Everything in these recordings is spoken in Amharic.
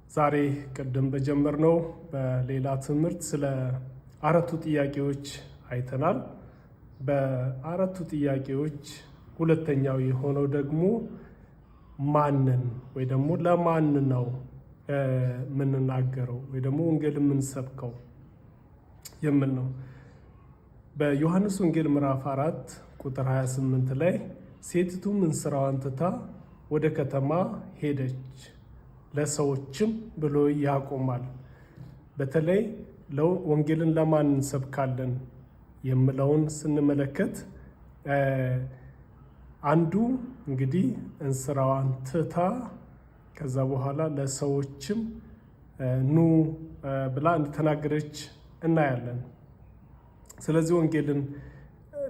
ዛሬ ቅድም በጀመርነው በሌላ ትምህርት ስለ አራቱ ጥያቄዎች አይተናል። በአራቱ ጥያቄዎች ሁለተኛው የሆነው ደግሞ ማንን ወይ ደግሞ ለማን ነው የምንናገረው ወይ ደግሞ ወንጌል የምንሰብከው የሚል ነው። በዮሐንስ ወንጌል ምዕራፍ 4 ቁጥር 28 ላይ ሴቲቱም እንስራዋን ትታ ወደ ከተማ ሄደች ለሰዎችም ብሎ ያቆማል። በተለይ ወንጌልን ለማን እንሰብካለን የሚለውን ስንመለከት አንዱ እንግዲህ እንስራዋን ትታ ከዛ በኋላ ለሰዎችም ኑ ብላ እንደተናገረች እናያለን። ስለዚህ ወንጌልን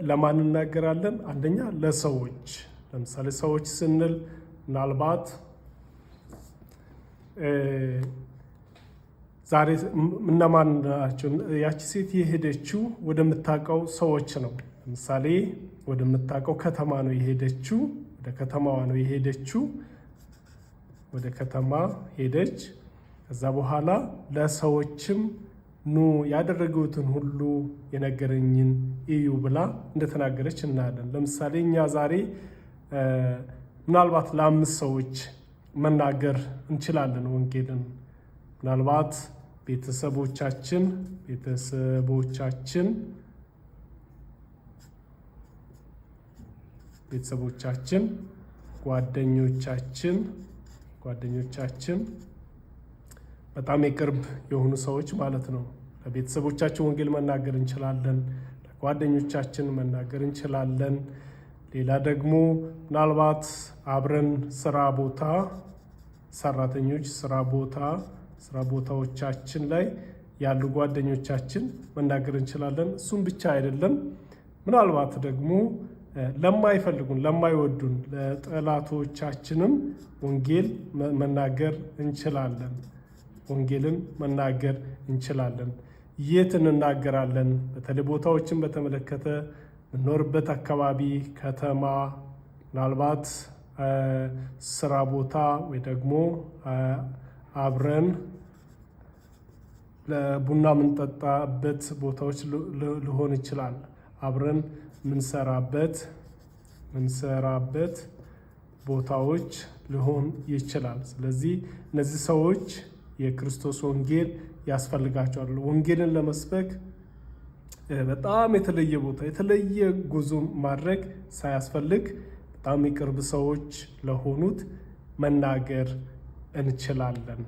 ለማን እናገራለን? አንደኛ ለሰዎች። ለምሳሌ ሰዎች ስንል ምናልባት ዛሬ እነማን ናቸው? ያቺ ሴት የሄደችው ወደምታውቀው ሰዎች ነው። ለምሳሌ ወደምታውቀው ከተማ ነው የሄደችው። ወደ ከተማዋ ነው የሄደችው። ወደ ከተማ ሄደች። ከዛ በኋላ ለሰዎችም ኑ ያደረገውትን ሁሉ የነገረኝን እዩ ብላ እንደተናገረች እናያለን። ለምሳሌ እኛ ዛሬ ምናልባት ለአምስት ሰዎች መናገር እንችላለን ወንጌልን። ምናልባት ቤተሰቦቻችን ቤተሰቦቻችን ጓደኞቻችን ጓደኞቻችን በጣም የቅርብ የሆኑ ሰዎች ማለት ነው። ለቤተሰቦቻችን ወንጌል መናገር እንችላለን። ለጓደኞቻችን መናገር እንችላለን። ሌላ ደግሞ ምናልባት አብረን ስራ ቦታ ሰራተኞች ስራ ቦታ ስራ ቦታዎቻችን ላይ ያሉ ጓደኞቻችን መናገር እንችላለን። እሱም ብቻ አይደለም፣ ምናልባት ደግሞ ለማይፈልጉን ለማይወዱን ለጠላቶቻችንም ወንጌል መናገር እንችላለን። ወንጌልን መናገር እንችላለን። የት እንናገራለን? በተለይ ቦታዎችን በተመለከተ የምንኖርበት አካባቢ፣ ከተማ፣ ምናልባት ስራ ቦታ ወይ ደግሞ አብረን ለቡና የምንጠጣበት ቦታዎች ሊሆን ይችላል። አብረን ምንሰራበት ቦታዎች ሊሆን ይችላል። ስለዚህ እነዚህ ሰዎች የክርስቶስ ወንጌል ያስፈልጋቸዋል። ወንጌልን ለመስበክ በጣም የተለየ ቦታ የተለየ ጉዞ ማድረግ ሳያስፈልግ በጣም የቅርብ ሰዎች ለሆኑት መናገር እንችላለን።